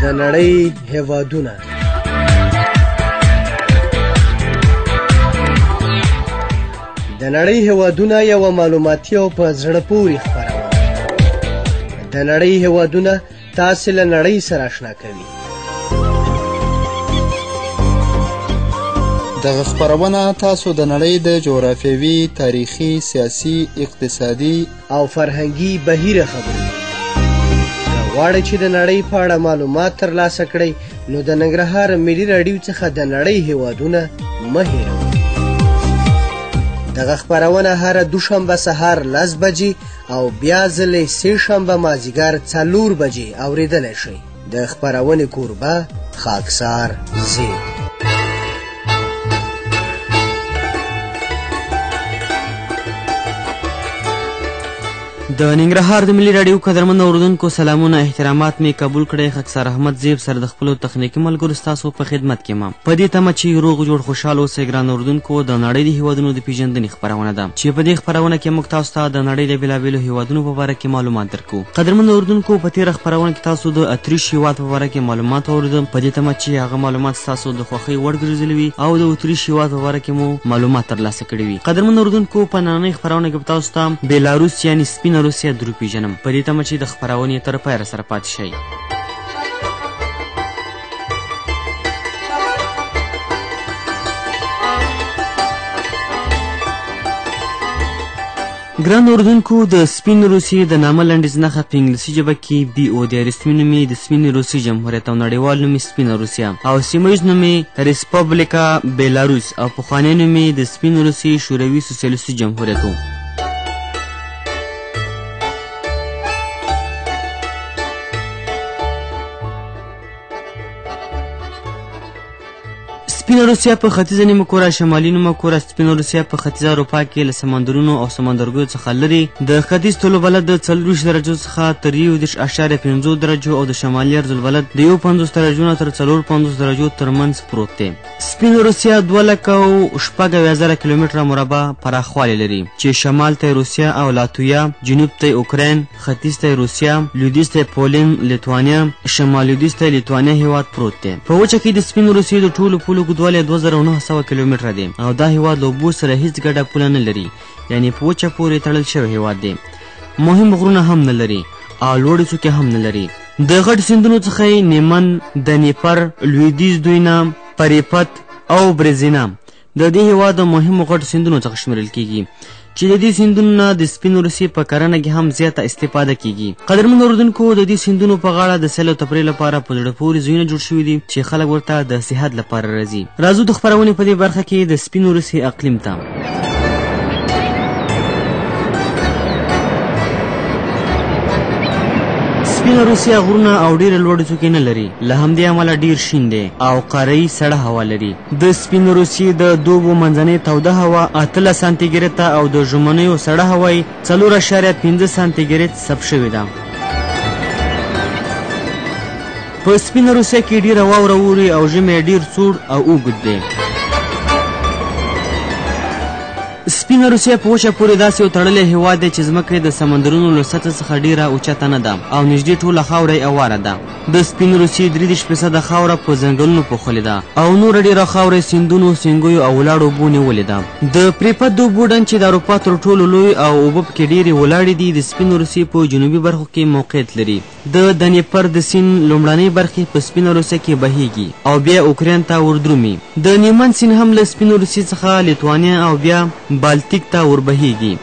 د نړۍ هیوادونه. د نړۍ هیوادونه یوه معلوماتي او په زړه پورې خپرونه. د نړۍ هیوادونه تاسې له نړۍ سره آشنا کوي. دغه خپرونه تاسو د نړۍ د جغرافیوي، تاریخي، سیاسي، اقتصادي او فرهنګي بهیره خبروي. که غواړئ چې د نړۍ په اړه معلومات ترلاسه کړئ، نو د ننګرهار ملي راډیو څخه د نړۍ هیوادونه مه هېروئ. دغه خپرونه هره دوشنبه سهار 10 بجې او بیا ځلې سه شنبه مازیګر 4 بجې اورېدلی شئ. د خپرونې کوربه خاکسار زیب. د ننګرهار د ملي راډیو قدرمن اوریدونکو سلامونه احترامات مې قبول کړئ. خاکسار احمد زیب سره د خپلو تخنیکي ملګرو ستاسو په خدمت کې ما په دې تمه چې روغ جوړ خوشحال اوسئ. ګران اوریدونکو، د نړۍ د هیوادونو د پیژندنې خپرونه ده چې په دې خپرونه کې موږ تاسو ته د نړۍ د بېلابېلو هیوادونو په باره کې معلومات درکوو. قدرمن اوریدونکو، په تېره خپرونه کې تاسو د اتریش هیواد په باره کې معلومات واورېدل. په دې تمه چې هغه معلومات ستاسو د خوښۍ وړ ګرځېدلي وي او د اتریش هیواد په باره کې مو معلومات ترلاسه کړي وي. قدرمن اوریدونکو، په نننۍ خپرونه کې به تاسو ته بیلاروس یعنې سپینه روسیه درو پیژنم. په دې تمه چې د خپرونې تر پیله سره پاتې شئ. ګران اردوونکو، د سپین روسیې د نامه لنډیز نښه په انګلیسي ژبه کې بي او دی، رسمي نوم یې د سپینې روسیې جمهوریت او نړیوال نوم یې سپینه روسیه او سیمه ییز نوم یې ریسپبلیکا بیلاروس او پخوانی نوم یې د سپین روسیې شوروي سوسیالیستي جمهوریت و. سپینه روسیه په ختیځه نیمه کره، شمالي نیمه کره. سپینه روسیه په ختیځه اروپا کې له سمندرونو او سمندرګیو څخه لرې د ختیځ طول بلد د 24 درجو څخه تر 31.5 درجو او د شمالي عرض البلد د 51 درجو نه تر 54 درجو ترمنځ پروت دی. سپینه روسیه 2,76,000 کیلومتره مربع پراخوالی لري چې شمال ته روسیه او لاتویا، جنوب ته اوکراین، ختیځ ته روسیه، لویدیځ ته پولند، لیتوانیا، شمال لویدیځ ته لیتوانیا هیواد پروت دی. په وچه کې د سپینې روسیې د ټولو پولو اوږدوالی 2900 کیلومتره دی او دا هیواد له اوبو سره هیڅ ګډه پوله نه لري، یعنې په وچه پورې تړل شوی هیواد دی. مهم غرونه هم نه لري او لوړې څوکې هم نه لري. د غټ سیندونو څخه یې نیمن، دنیپر، لویدیځ دوینا، پریپت او برزینا د دې هیواد د مهمو غټو سیندونو څخه شمیرل کیږي چې د دې سیندونو نه د سپینې روسیې په کرنه کې هم زیاته استفاده کیږي. قدرمن اورېدونکو، د دې سیندونو په غاړه د سیل او تفریح لپاره په زړه پورې ځایونه جوړ شوي دي چې خلک ورته د صحت لپاره راځي. راځو د خپرونې په دې برخه کې د سپینې روسیې اقلیم ته. سپینه روسیه غرونه او ډېرې لوړې څوکې نه لري، له همدې امله ډېر شین دی او قارهيي سړه هوا لري. د سپینې روسیې د دوبو منځنۍ توده هوا 18 سانتي ګرېد او د ژمنیو سړه هوا یې 4.5 سانتي ګرېد ثبت شوې ده. په سپینه روسیه کې ډېره واوره اوري او ژمی یې ډېر سوړ او اوږد دی. سپینه روسیه په وچه پورې داسې یو تړلی هیواد دی چې ځمکه یې د سمندرونو له سطح څخه ډېره اوچته نه ده او نږدې ټوله خاوره یې اواره ده. د سپینې روسیې 33% خاوره په ځنګلونو پوښلې ده او نوره ډېره خاوره یې سیندونو، سینګیو او ولاړو اوبو نیولې ده. د پریپت د اوبو ډنډ چې د اروپا تر ټولو لوی او اوبه پکې ډېرې ولاړې دي، د سپینې روسیې په جنوبي برخو کې موقعیت لري. د دنیپر د سیند لومړنۍ برخې په سپینه روسیه کې بهیږي او بیا اوکراین ته وردرومي. د نیمن سیند هم له سپینې روسیې څخه لیتوانیا او بیا بالتیک ته وربهیږي.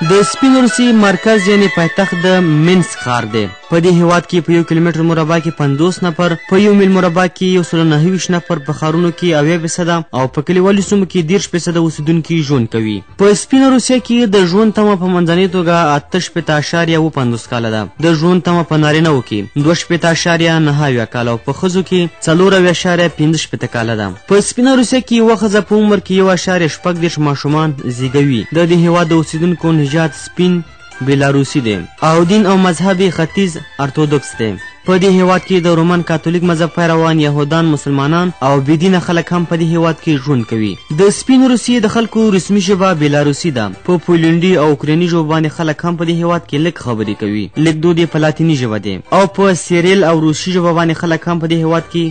د سپینې روسیې مرکز یعنې پایتخت د مینسک ښار دی. په دې هیواد کې په 1 کیلومتر مربع کې 50 نفر، په 1 میل مربع کې 129 نفر، په ښارونو کې 70% او په کلیوالي سیمو کې 30% اوسېدونکي ژوند کوي. په سپینه روسیه کې د ژوند تمه په منځنۍ توګه 68.57 کاله ده. د ژوند تمه په نارینهوو کې 62.79 کاله او په ښځو کې 74.65 کاله ده. په سپینه روسیه کې یوه ښځه په عمر کې 1.36 ماشومان زیږوي. د دې هیواد د اوسېدونکو نژاد سپین بیلاروسي دی او دین او مذهب یې ختیځ ارتودوکس دی. په دې هېواد کې د رومن کاتولیک مذهب پیروان، یهودان، مسلمانان او بې دینه خلک هم په دې هېواد کې ژوند کوي. د سپین روسیې د خلکو رسمي ژبه بیلاروسي ده. په پولنډي او اوکرایني ژبو باندې خلک هم په دې هېواد کې لږ خبرې کوي. لیکدود یې په لاتیني ژبه دی او په سیریل او روسي ژبه باندې خلک هم په دې هېواد کې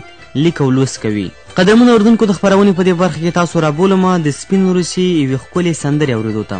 لیک او لوست کوي. قدرمنو اورېدونکو، د خپرونې په دې برخه کې تاسو رابولم د سپین روسیې یوې ښکلې سندرې اورېدو ته.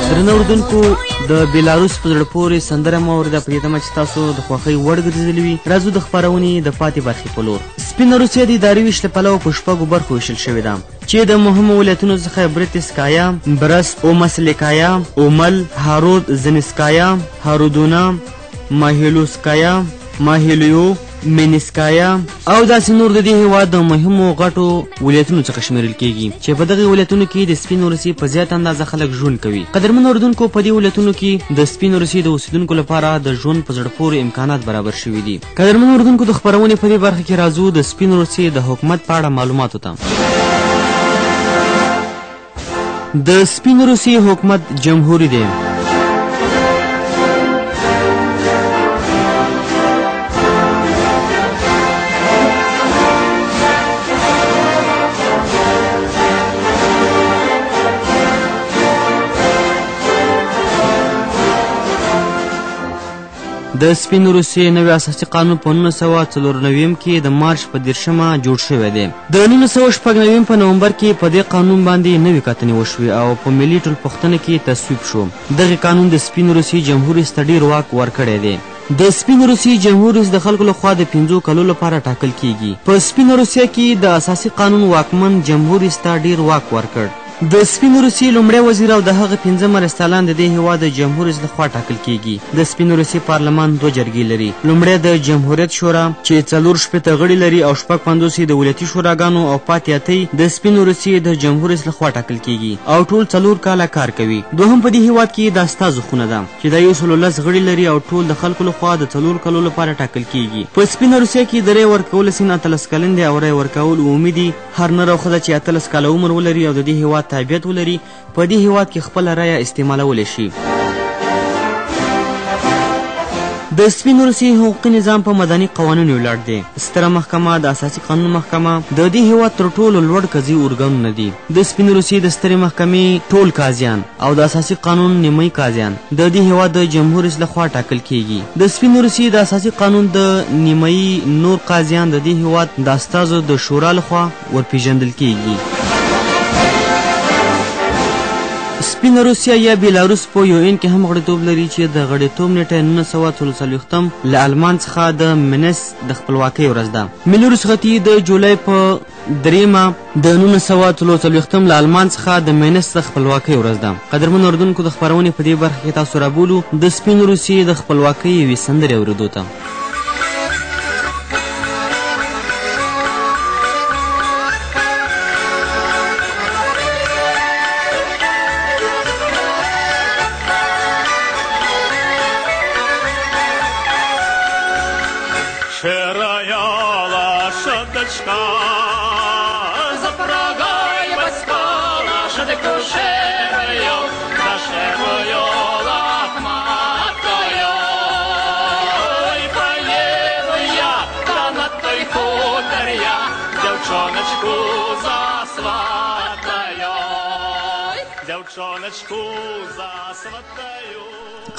درنو اورېدونکو، د بیلاروس په زړه پورې سندره مو واورېده. په دې تمه چې تاسو د خوښۍ وړ ګرځېدلي وي، راځو د خپرونې د پاتې برخې په لور. سپینه روسیه د اداري ویش له پلوه په شپږو برخو ویشل شوې ده چې د مهمو ولایتونو څخه برتسکایا، برست، اومسلیکایا، اومل، هارود، زنسکایا، هارودونا، ماهیلوسکایا، ماهیلیو، مینسکایا او داسې نور د دې هېواد د مهمو غټو ولایتونو څخه شمېرل کېږي چې په دغه ولایتونو کې د سپین روسیې په زیاته اندازه خلک ژوند کوي. قدرمنو اورېدونکو، په دې ولایتونو کې د سپین روسیې د اوسېدونکو لپاره د ژوند په زړه پورې امکانات برابر شوي دي. قدرمنو اورېدونکو، د خپرونې په دې برخه کې راځو د سپین روسیې د حکومت په اړه معلوماتو ته. د سپین روسیې حکومت جمهوري دی. د سپین روسیې نوی اساسي قانون په 1994 کې د مارچ په 30مه جوړ شوی دی. د 1996 په نومبر کې په دې قانون باندې نوې کتنې وشوې او په ملي ټولپوښتنه کې تصویب شو. دغه قانون د سپین روسیې جمهور رئیس ته ډېر واک ورکړی دی. د سپین روسیې جمهور رئیس د خلکو لخوا د 5 کلو لپاره ټاکل کیږي. په سپینه روسیه کې د اساسي قانون واکمن جمهور رئیس ته ډېر واک ورکړ. د سپین روسیې لومړی وزیر او د هغه 5 مرستیالان د دې هېواد د جمهور رئیس لخوا ټاکل کیږي. د سپین روسیې پارلمان 2 جرګې لري. لومړی د جمهوریت شورا چې 64 غړي لري او 56 یې د ولایتي شوراګانو او پاتې 8 د سپین روسیې د جمهور رئیس لخوا ټاکل کیږي او ټول 4 کاله کار کوي. دوهم په دې هېواد کې د استازو خونه ده چې دا 110 غړي لري او ټول د خلکو لخوا د 4 کلو لپاره ټاکل کیږي. په سپینه روسیه کې د رایې ورکولو سن 18 کلن دی او رایه ورکول عمومي دي. هر نر او ښځه چې 18 کاله عمر ولري او د دې هېواد تابعیت ولري په دې هېواد کې خپله رایه استعمالولی شي. د سپین روسیې حقوقي نظام په مدني قوانینو ولاړ دی. ستره محکمه، د اساسي قانون محکمه د دې هېواد تر ټولو لوړ قضیي ارګانونه دي. د سپین روسیې د سترې محکمې ټول قاضیان او د اساسي قانون نیمایي قاضیان د دې هېواد د جمهور رئیس لخوا ټاکل کیږي. د سپین روسیې د اساسي قانون د نیمایي نور قاضیان د دې هېواد د استازو د شورا لخوا ورپېژندل کیږي. سپینه روسیه یا بیلاروس په یو ان کې هم غړیتوب لري چې د غړیتوب نېټه یې 1944 له آلمان څخه د منس د خپلواکۍ ورځ ده. ملي رخصتي د جولای په 3مه د 1944 له آلمان څخه د مینس د خپلواکۍ ورځ ده. قدرمنو اورېدونکو، د خپرونې په دې برخه کې تاسو رابولو د سپین روسیې د خپلواکۍ یوې سندرې اورېدو ته.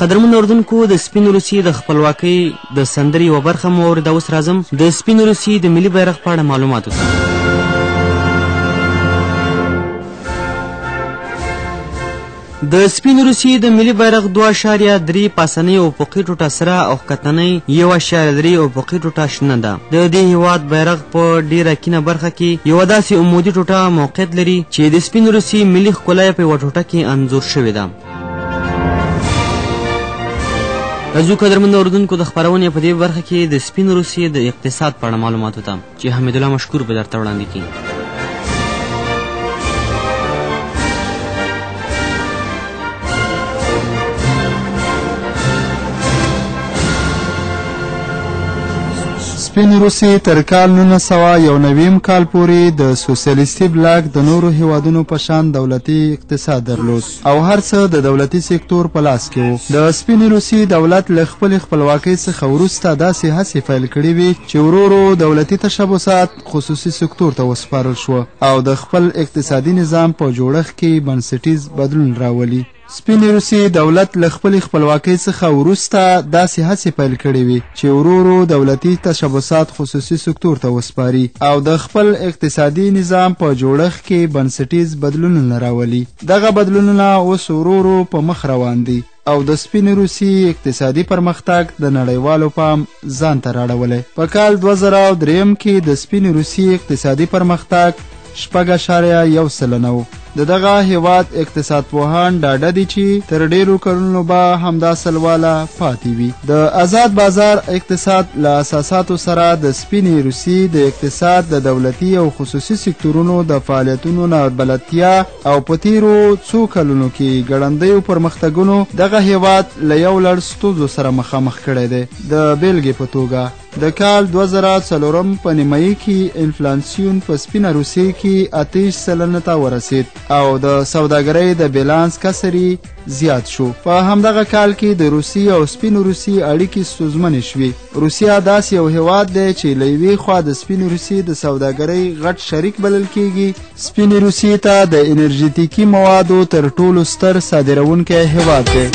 قدرمنو اورېدونکو، د سپینې روسیې د خپلواکۍ د سندرې یوه برخه مو واورېده. اوس راځم د سپینې روسیې د ملي بیرغ په اړه معلوماتو ته. د سپینې روسیې د ملي بیرغ 2.3 پاسنۍ افقي ټوټه سره او ښکتنۍ 1.3 افقي ټوټه شنه ده. د دې هیواد بیرغ په ډېره کینه برخه کې یوه داسې عمودي ټوټه موقعیت لري چې د سپینې روسیې ملي ښکلا یې په یوه ټوټه کې انځور شوې ده. راځو قدرمنو اورېدونکو، د خپرونې په دې برخه کې د سپینې روسیې د اقتصاد په اړه معلوماتو ته چې حمیدالله مشکور به درته وړاندې کړي. سپینې روسیې تر کال 1991 کال پورې د سوسیالیستي بلاک د نورو هیوادونو په شان دولتي اقتصاد درلود او هر څه د دولتي سکتور په لاس کې وو. د سپینې روسیې دولت له خپلې خپلواکۍ څخه وروسته داسې هڅې پیل کړې وې چې ورو ورو دولتي تشبثات خصوصي سکتور ته وسپارل شو او د خپل اقتصادي نظام په جوړښت کې بنسټیز بدلون راولي. سپینې روسیې دولت له خپلې خپلواکۍ څخه وروسته داسې هڅې پیل کړې وې چې ورو ورو دولتي تشبثات خصوصي سکتور ته وسپاري او د خپل اقتصادي نظام په جوړښت کې بنسټیز بدلونونه راولي. دغه بدلونونه اوس ورو ورو په مخ روان دي او د سپینې روسیې اقتصادي پرمختګ د نړیوالو پام ځان ته راړولی. په کال 2003 کې د سپینې روسیې اقتصادي پرمختګ 6.1% و. د دغه هیواد اقتصاد پوهان ډاډه دي چې تر ډیرو کلونو به همدا سلواله پاتې وي. د ازاد بازار اقتصاد له اساساتو سره د سپینې روسیې د اقتصاد د دولتي او خصوصي سکتورونو د فعالیتونو نابلدتیا او په تیرو څو کلونو کې ګړندیو پرمختګونو دغه هیواد له یو لړ ستونزو سره مخامخ کړی دی. د بیلګې په توګه د کال 2004 په نیمایي کې انفلاسیون په سپینه روسیه کې 28% ته ورسید او د سوداګرۍ د بیلانس کسر یې زیات شو. په همدغه کال کې د روسیې او سپینې روسیې اړیکې ستونزمنې شوې. روسیه داسې یو هیواد دی چې له یوې خوا د سپینې روسیې د سوداګرۍ غټ شریک بلل کیږي، سپینې روسیې ته د انرژیتیکي موادو تر ټولو ستر صادرونکی هیواد دی.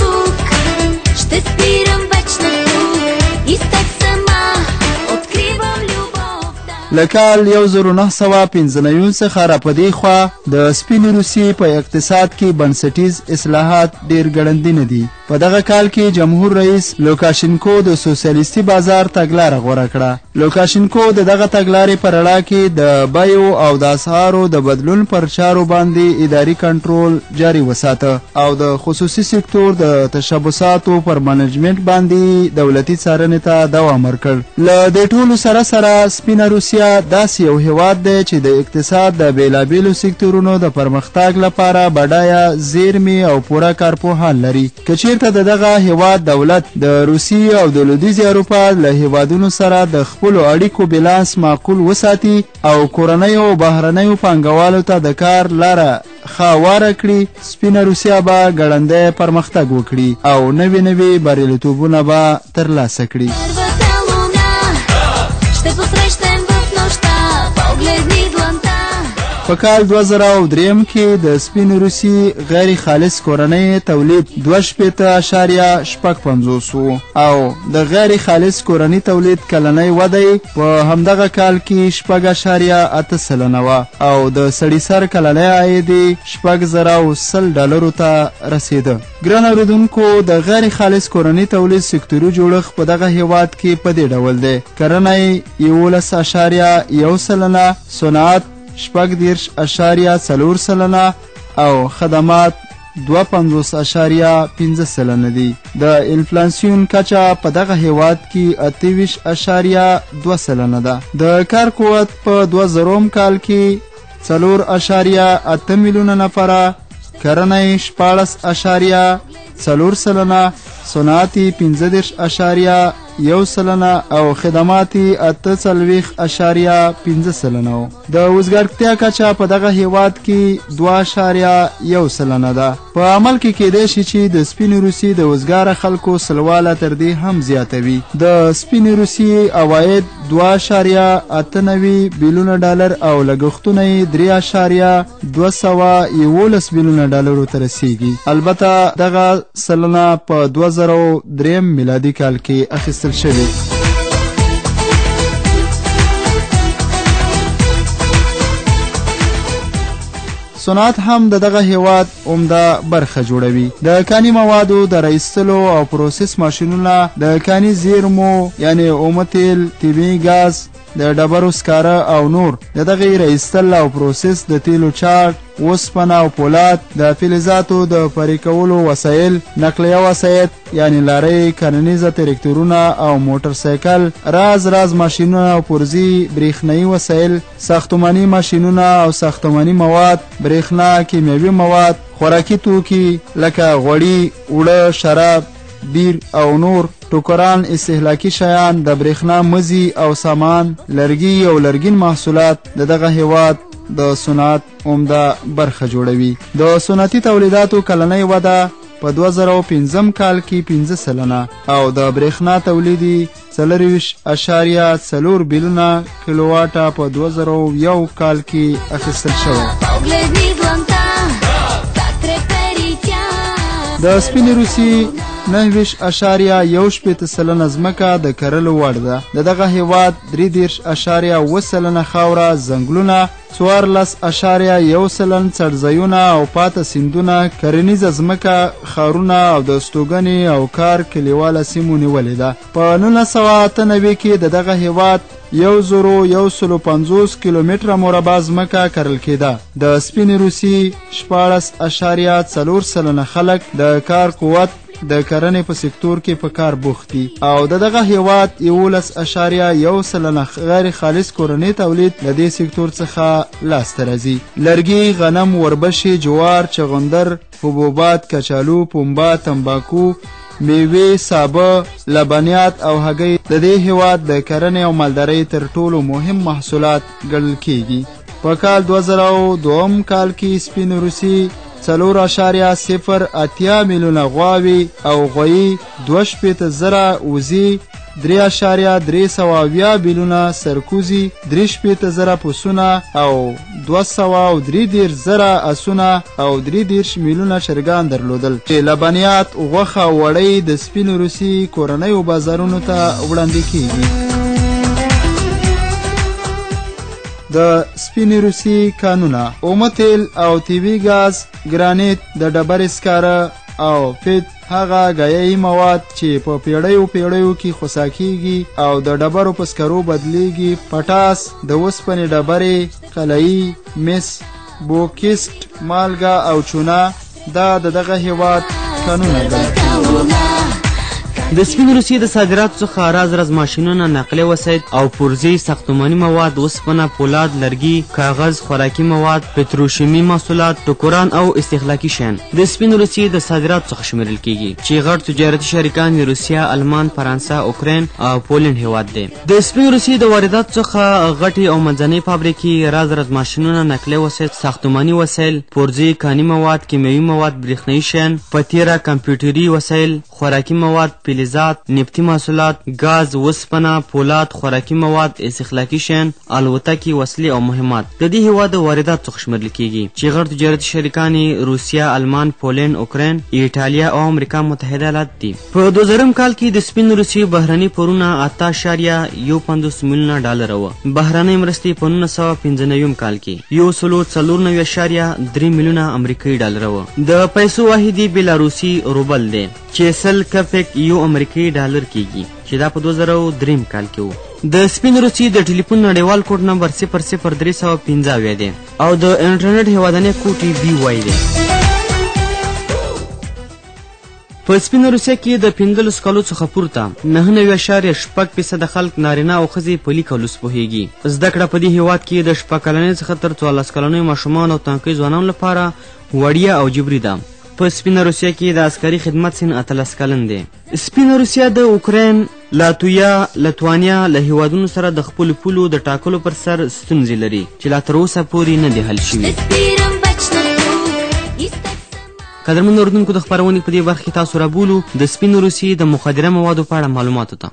له کال 1995 څخه راپدې خوا د سپینې روسیې په اقتصاد کې بنسټیز اصلاحات ډیر ګړندي نه دي. په دغه کال کې جمهور رئیس لوکاشینکو د سوسیالیستي بازار تګلاره غوره کړه. لوکاشینکو د دغه تګلارې په رڼا کې د بیو او د اسعارو د بدلون پر چارو باندې اداري کنټرول جاري وساته او د خصوصي سکتور د تشبثاتو پر منجمنټ باندې دولتي څارنې ته دوام ورکړ. له دې ټولو سره سره سپینه روسیه داسې یو هیواد دی چې د اقتصاد د بېلابېلو سکتورونو د پرمختګ لپاره بډایه زیرمې او پوره کارپوهان لري. که چیرته د دغه هیواد دولت د روسیې او د لویدیځې اروپا له هیوادونو سره د خپلو اړیکو بیلانس معقول وساتي او کورنیو او بهرنیو پانګوالو ته د کار لاره ښه هواره کړي، سپینه روسیه به ګړندی پرمختګ وکړي او نوي نوي بریالیتوبونه به ترلاسه کړي. په کال 2003 کې د سپینې روسیې غیر خالص کورنۍ تولید 62.56 و او د غیر خالص کورني تولید کلنۍ وده یې په همدغه کال کې 6.8% وه او د سړي سر کلنی عاید یې 6100 ډالرو ته رسېده. ګران اورېدونکو، د غیر خالص کورني تولید سکتوري جوړښت په دغه هیواد کې په دې ډول دی: کرنه یې 11.1%، صنعت 36.4% او خدمات 52.5% دي. د انفلاسیون کچه په دغه هیواد کې 28.2% ده. د کار قوت په 2000 کال کې 4.8 میلیونه نفره، کرنه یې 16.4%، صنعت یې 35. 1% او خدمات یې 48.5% و. د وزګارتیا کچه په دغه هیواد کې 2.1% ده. په عمل کې کیدای شي چې د سپینې روسیې د وزګاره خلکو سلواله تر دې هم زیاته وي. د سپینې روسیې عواید 2.98 بیلیونه ډالر او لګښتونه یې 3.211 بیلیونه ډالرو ته رسیږي. البته دغه سلنه په 2003 میلادي کال کې اخیستل شوې. صنعت هم د دغه هیواد عمده برخه جوړوي. د کاني موادو د را ایستلو او پروسس ماشینونه، د کاني زیرمو یعنې اومه تیل، طبیعي ګاز، د ډبرو سکاره او نور د دغې را ایستل او پروسس، د تیلو چاړ، اوسپنه او پولاد، د فلزاتو د پرې کولو وسایل، نقلیه وسایط یعنې لارۍ، کرنیزه تراکتورونه او موټر سایکل، راز راز ماشینونه او پرزې، برېښنايي وسایل، ساختماني ماشینونه او ساختماني مواد، برېښنا، کیمیاوي مواد، خوراکي توکي لکه غوړي، اوړه، شراب، بیر او نور، ټوکران، استهلاکي شیان، د برېښنا مزي او سامان، لرګي او لرګین محصولات د دغه هیواد د صنعت عمده برخه جوړوي. د صنعتي تولیداتو کلنۍ وده په 2005 کال کې 5% او د برېښنا تولید یې 24.4 بیلیونه کیلوواټه په 2001 کال کې اخیستل شوی. د سپینې روسیې 29.61% ځمکه د کرلو وړ ده. د دغه هیواد 33.7% خاوره ځنګلونه، 14.1% څړځایونه او پاته سیندونه، کرنیزه ځمکه، ښارونه او د استوګنې او کار کلیواله سیمو نیولې ده. په 1998 کې د دغه هیواد 1150 کیلومتره مربع ځمکه کرل کېده. د سپینې روسیې 16.4% خلک د کار قوت د کرنې په سکتور کې په کار بوخت دي او د دغه هیواد 11.1% غیر خالص کورنی تولید له دې سکتور څخه لاسته راځي. لرګي، غنم، وربشې، جوار، چغندر، حبوبات، کچالو، پنبه، تنباکو، میوې، سابه، لبنیات او هګۍ د دې هیواد د کرنې او مالدارۍ تر ټولو مهم محصولات ګڼل کیږي. په کال 2002 کال کې سپینې روسیې 4.080 میلیونه غواوې او غویي، 62,000 وزې، 3.370 بیلیونه سرکوزي، 63,000 پسونه او 233,000 اسونه او 33 میلیونه چرګان درلودل چې لبنیات، غوښه او وړۍ د سپینې روسیې کورنیو بازارونو ته وړاندې کیږي. د سپینې روسیې کانونه: اومه تیل او طبیعي ګاز، ګرانیت، د ډبرې سکاره او فیت، هغه ګایي مواد چې په پیړیو پیړیو کې خوسا کیږي او د ډبرو په سکرو بدلیږي، پټاس، د اوسپنې ډبرې، قلعي، مس، بوکسټ، مالګه او چونه دا د دغه هیواد کانونه ګڼل کیږي. د سپینې روسیې د صادراتو څخه راز راز ماشینونه، نقلیه وسایط او پرزې، ساختماني مواد، اوسپنه، پولاد، لرګي، کاغذ، خوراکي مواد، پتروشیمي محصولات، ټوکران او استهلاکي شیان د سپینې روسیې د صادراتو څخه شمیرل کیږي چې غټ تجارتي شریکان یې روسیه، المان، فرانسه، اوکراین او پولنډ هیواد دی. د سپینې روسیې د وارداتو څخه غټې او منځنۍ فابریکې، راز راز ماشینونه، نقلیه وسایط، ساختماني وسایل، پرزې، کاني مواد، کیمیاوي مواد، برېښنايي شیان، په تېره کمپیوټري وسایل، خوراکي مواد، فلزات، نفتي محصولات، ګاز، اوسپنه، پولاد، خوراکي مواد، استهلاکي شیان، الوتکې، وسلې او مهمات د دې هیواد د وارداتو څخه شمیرل کیږي چې غټ تجارتي شریکان یې روسیه، المان، پولنډ، اوکراین، ایټالیا او امریکا متحده ایالات دي. په 2000 کال کې د سپینې روسیې بهرني پورونه 8.51 میلیونه ډالره وه. بهرنۍ مرستې په 1995 کال کې 194.3 میلیونه امریکایي ډالره وه. د پیسو واحد یې بیلاروسي روبل دی چې 100 کپک یو امریکایي ډالر کیږي چې دا په 2003 کال کې و. د سپینې روسیې د ټلیفون نړیوال کوډ نمبر 00375 دی او د انټرنیټ هیوادنی کوډ یې بي وای دی. په سپینه روسیه کې د 15 کالو څخه پورته 99.6% خلک نارینه او ښځې په لیک او لوست پوهیږي. زده کړه په دې هیواد کې د 6 کلنۍ څخه تر 14 کلنیو ماشومانو او تنکیو ځوانانو لپاره وړیا او جبري ده. په سپینه روسیه کې د عسکري خدمت سن 18 کلن دی. سپینه روسیه د اوکراین، لاتویا، لتوانیا له هیوادونو سره د خپلو پولو د ټاکلو پر سر ستونزې لري چې لا تر اوسه پورې نه دي حل شوي. قدرمن اورېدونکو، د خپرونې په دې برخه کې تاسو رابولو د سپینې روسیې د مخدره موادو په اړه معلوماتو ته.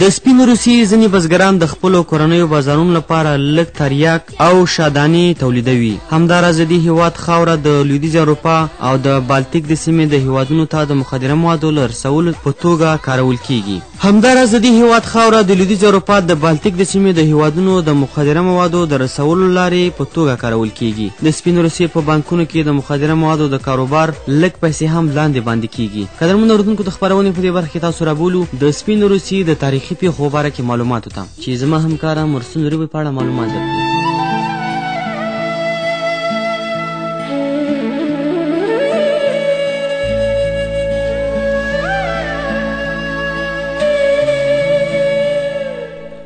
د سپینې روسیې ځینې بزګران د خپلو کورنیو بازارونو لپاره لږ تریاک او شادانې تولیدوي. همداراز د دې هیواد خاوره د لویدیځې اروپا او د بالتیک د سیمې د هیوادونو ته د مخدره موادو له رسولو په توګه کارول کیږي. همداراز د دې هیواد خاوره د لویدیځې اروپا د بالتیک د سیمې د هیوادونو د مخدره موادو د رسولو لارې په توګه کارول کیږي. د سپینې روسیې په بانکونو کې د مخدره موادو د کاروبار لږ پیسې هم لاندې باندې کیږي. قدرمن اورېدونکو، د خپرونې په دې برخه کې تاسو رابولو د سپینې روسیې د تاریخي پیښو باره کې معلوماتو ته چې زما همکاره مرسون روبي په اړه معلومات درکړي.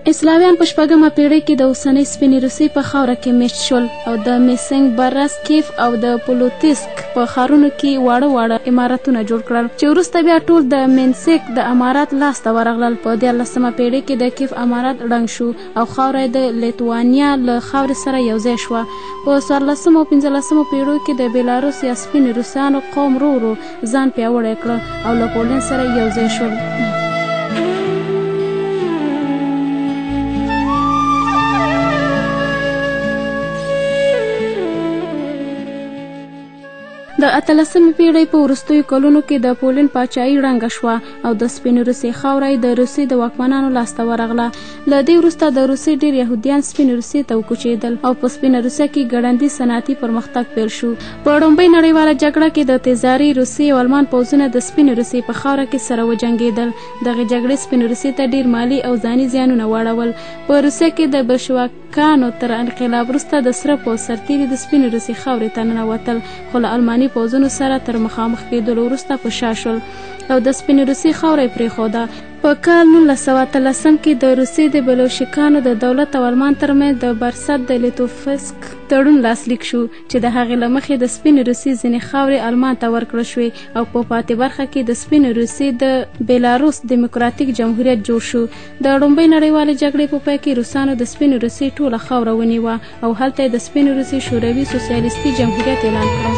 اسلاویان په شپږمه پیړۍ کې د اوسنۍ سپینې روسیې په خاوره کې میشت شول او د میسنګ، برس، کیف او د پولوتسک په ښارونو کې واړه واړه امارتونه جوړ کړل چې وروسته بیا ټول د مینسک د امارت لاس ته ورغلل. په 13مه پیړۍ کې د کیف امارت ړنګ شو او خاوره یې د لیتوانیا له خاورې سره یوځای شوه. په 14مو او 15مو پیړیو کې د بیلاروس یا سپینې روسانو قوم ورو ورو ځان پیاوړی کړ او له پولنډ سره یوځای شول. د 18مې پیړۍ په وروستیو کلونو کې د پولنډ پاچاهي ړنګه شوه او د سپینې روسیې خاوره یې د روسیې د واکمنانو لاسته ورغله. له دې وروسته د روسیې ډېر یهودیان سپینې روسیې ته وکوچېدل او په سپینه روسیه کې ګړندي صنعتي پرمختګ پیل شو. په ړومبۍ نړیواله جګړه کې د تزاري روسیې او المان پوځونه د سپینې روسیې په خاوره کې سره وجنګېدل. دغې جګړې سپینې روسیې ته ډېر مالي او ځاني زیانونه واړول. په روسیه کې د بلشویکانو تر انقلاب وروسته د سره پوځ سرتېري د سپینې روسیې خاورې ته ننوتل، خو له الماني پوځونو سره تر مخامخ کېدلو وروسته په شا شول او د سپینې روسیې خاوره یې پرېښوده. په کال 1918 کې د روسیې د بلوشیکانو د دولت او المان ترمنځ د برست د لیتوفسک تړون لاسلیک شو چې د هغې له مخې د سپینې روسیې ځینې خاورې المان ته ورکړل شوې او په پاتې برخه کې د سپینې روسیې د بیلاروس دیموکراتیک جمهوریت جوړ شو. د ړومبۍ نړیوالې جګړې په پای کې روسانو د سپینې روسیې ټوله خاوره ونیوه او هلته یې د سپینې روسیې شوروي سوسیالیستي جمهوریت اعلان کړ.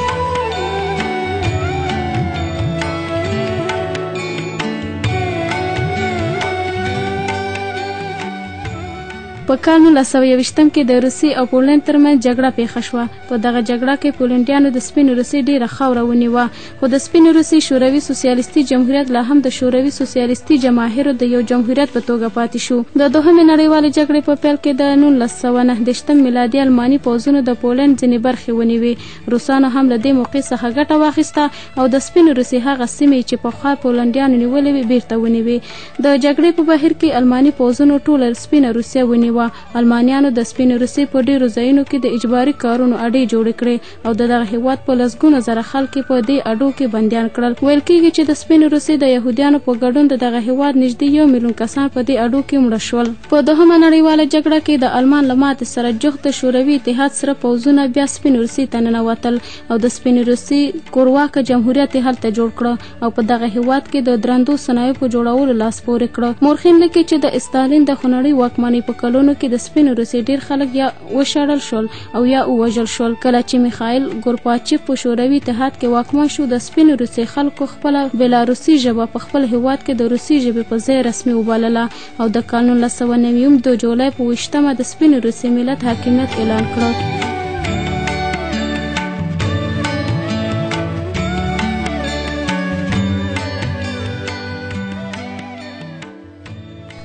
په کال 1921 کې د روسیې او پولنډ ترمنځ جګړه پیښه شوه. په دغه جګړه کې پولنډیانو د سپینې روسیې ډېره خاوره ونیوه، خو د سپینې روسیې شوروي سوسیالیستي جمهوریت لا هم د شوروي سوسیالیستي جماهیرو د یو جمهوریت په توګه پاتې شو. د دوهمې نړیوالې جګړې په پیل کې د 1939 میلادي الماني پوځونو د پولنډ ځینې برخې ونیوې. روسانو هم له دې موقع څخه ګټه واخیسته او د سپینې روسیې هغه سیمې چې پخوا پولنډیانو نیولې وې بیرته ونیوې. د جګړې په بهیر کې الماني پوځونو ټوله سپینه روسیه ونیوه. المانیانو د سپینې روسیې په ډېرو ځایونو کې د اجباري کارونو اډې جوړې کړې او د دغه هیواد په لسګونه زره خلک په دې اډو کې بندیان کړل. ویل کیږي چې د سپینې روسیې د یهودیانو په ګډون د دغه هیواد نږدې 1 میلیون کسان په دې اډو کې مړه شول. په دوهمه نړیواله جګړه کې د المان له ماتې سره جوخت د شوروي اتحاد سره پوځونه بیا سپینې روسیې ته ننوتل او د سپینې روسیې کورواکه جمهوریت یې هلته جوړ کړ او په دغه هیواد کې د درندو صنایعو په جوړولو لاس پورې کړ. مورخین لیکي چې د استالین د خونړۍ واکمنۍ په کلونو کې د سپینې روسیې ډېر خلک یا وشړل شول او یا ووژل شول. کله چې میخایل ګورپاچیف په شوروي اتحاد کې واکمن شو، د سپینې روسیې خلکو خپله بیلاروسي ژبه په خپل هیواد کې د روسي ژبې په ځای رسمي وبلله او د کال 1990 د جولای په 20مه د سپینې روسیې ملت حاکمیت اعلان کړ.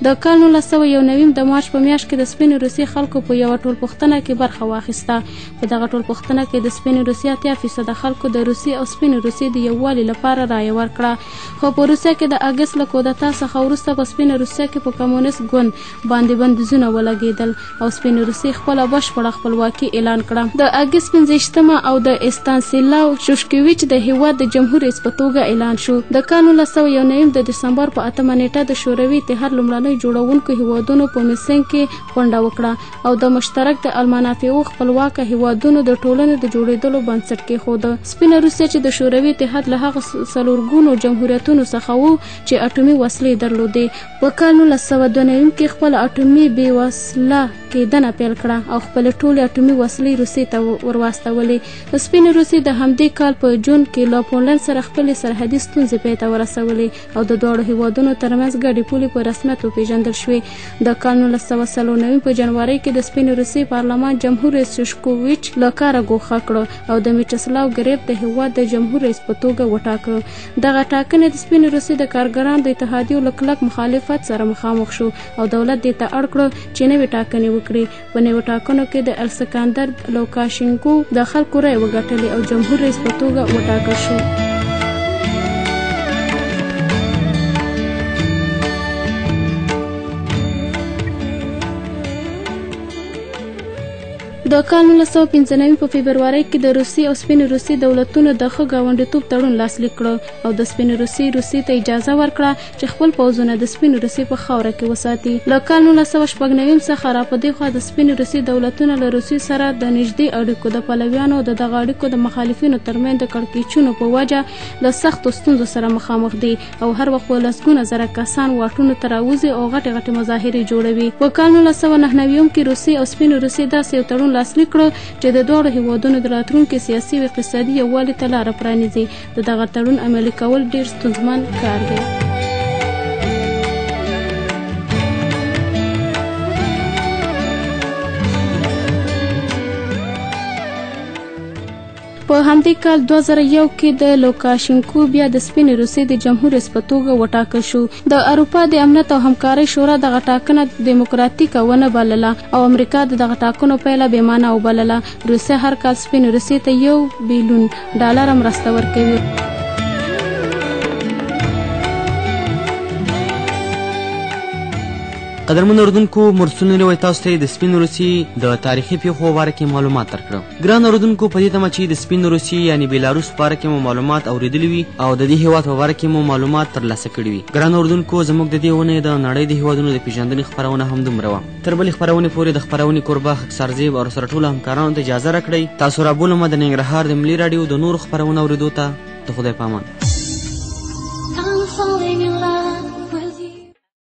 د کال 1991 د مارچ په میاشت کې د سپینې روسیې خلکو په یوه ټولپوښتنه کې برخه واخیسته. په دغه ټولپوښتنه کې د سپینې روسیې 80% خلکو د روسیې او سپینې روسیې د یووالي لپاره رایه ورکړه. خو په روسیه کې د اګست له کودتا څخه وروسته په سپینه روسیه کې په کمونست ګوند باندې بندیزونه ولګېدل او سپینې روسیې خپله بشپړه خپلواکي اعلان کړه. د اګست 25مه او د استانسلاو شوشکویچ د هیواد د جمهور رئیس په توګه اعلان شو. د کال 1991 د دسمبر په 8مه نیټه د شوروي اتحاد لومړنۍ ټولنې جوړونکو هیوادونو په میسنګ کې غونډه وکړه او د مشترک د المنافعو خپلواکه هیوادونو د ټولنې د جوړېدلو بنسټ کېښود. سپینه روسیه چې د شوروي اتحاد له هغو څلورګونو جمهوریتونو څخه و چې اټومي وسلې درلودې، په کال 1992 کې خپله اټومي بې وسله کېدنه پیل کړه او خپلې ټولې اټومي وسلې روسیې ته ورواستولې. سپینې روسیې د همدې کال په جون کې له پولنډ سره خپلې سرحدي ستونزې پای ته ورسولې او د دواړو هیوادونو ترمنځ ګډې پولې په رسمیت وپېژندل شوې. د کال 1994 په جنورۍ کې د سپینې روسیې پارلمان جمهور رئیس شوشکوویچ له کاره ګوښه کړ او د میچسلاو ګریب د هیواد د جمهور رئیس په توګه وټاکه. دغه ټاکنې د سپینې روسیې د کارګرانو د اتحادیو له کلک مخالفت سره مخامخ شو او دولت دې ته اړ کړو چې نوې ټاکنې وکړي. په نوو ټاکنو کې د السکاندر لوکاشینکو د خلکو رایې وګټلې او جمهور رئیس په توګه وټاکل شو. د کال 1995 په فبرورۍ کې د روسیې او سپینې روسیې دولتونو د ښه ګاونډیتوب تړون لاسلیک کړ او د سپینې روسیې روسیې ته اجازه ورکړه چې خپل پوځونه د سپینې روسیې په خاوره کې وساتي. له کال 1996 څخه راپدېخوا د سپینې روسیې دولتونه له روسیې سره د نږدې اړیکو د پلویانو او د دغه اړیکو د مخالفینو ترمنځ د کړکېچونو په وجه له سختو ستونزو سره مخامخ دي او هر وخت په لسګونه زره کسان واټونو ته راوځي او غټې غټې مظاهرې جوړوي. په کال 1999 کې روسیې او سپینې روسیې داسې یو تړون لاسلیک کړ چې د دواړو هیوادونو د راتلونکي سیاسي او اقتصادي یووالي ته لاره پرانیزي. د دغه تړون عملي کول ډېر ستونزمن کار دی. په همدې کال 2001 کې د لوکاشینکو بیا د سپینې روسیې د جمهور رئیس په توګه وټاکل شو. د اروپا د امنیت او همکارۍ شورا دغه ټاکنه دیموکراتیکه ونه بلله او امریکا د دغه ټاکنو پایله بې معنا وبلله. روسیه هر کال سپینې روسیې ته 1 بیلیون ډالره مرسته ورکوي. قدرمن اردوونکو، مرسلونو لوی تاسو ته د سپین روسیې د تاریخي پیښو باره کې معلومات درکړم. ګران اورېدونکو، په دې تمه چې د سپین روسیې یعنې بیلاروس په باره کې مو معلومات اورېدلي وي او د دې هیواد په باره کې مو معلومات ترلاسه کړي وي. ګران اورېدونکو، زموږ د دې اونۍ د نړۍ د هیوادونو د پېژندنې خپرونه هم دومره وه. تر بلې خپرونې پورې د خپرونې کوربه خاکسار زیب او سره ټولو همکارانو ته اجازه راکړئ. تاسو رابولم د ننګرهار د ملي راډیو د نورو خپرونو اورېدو ته. د خدای په امان.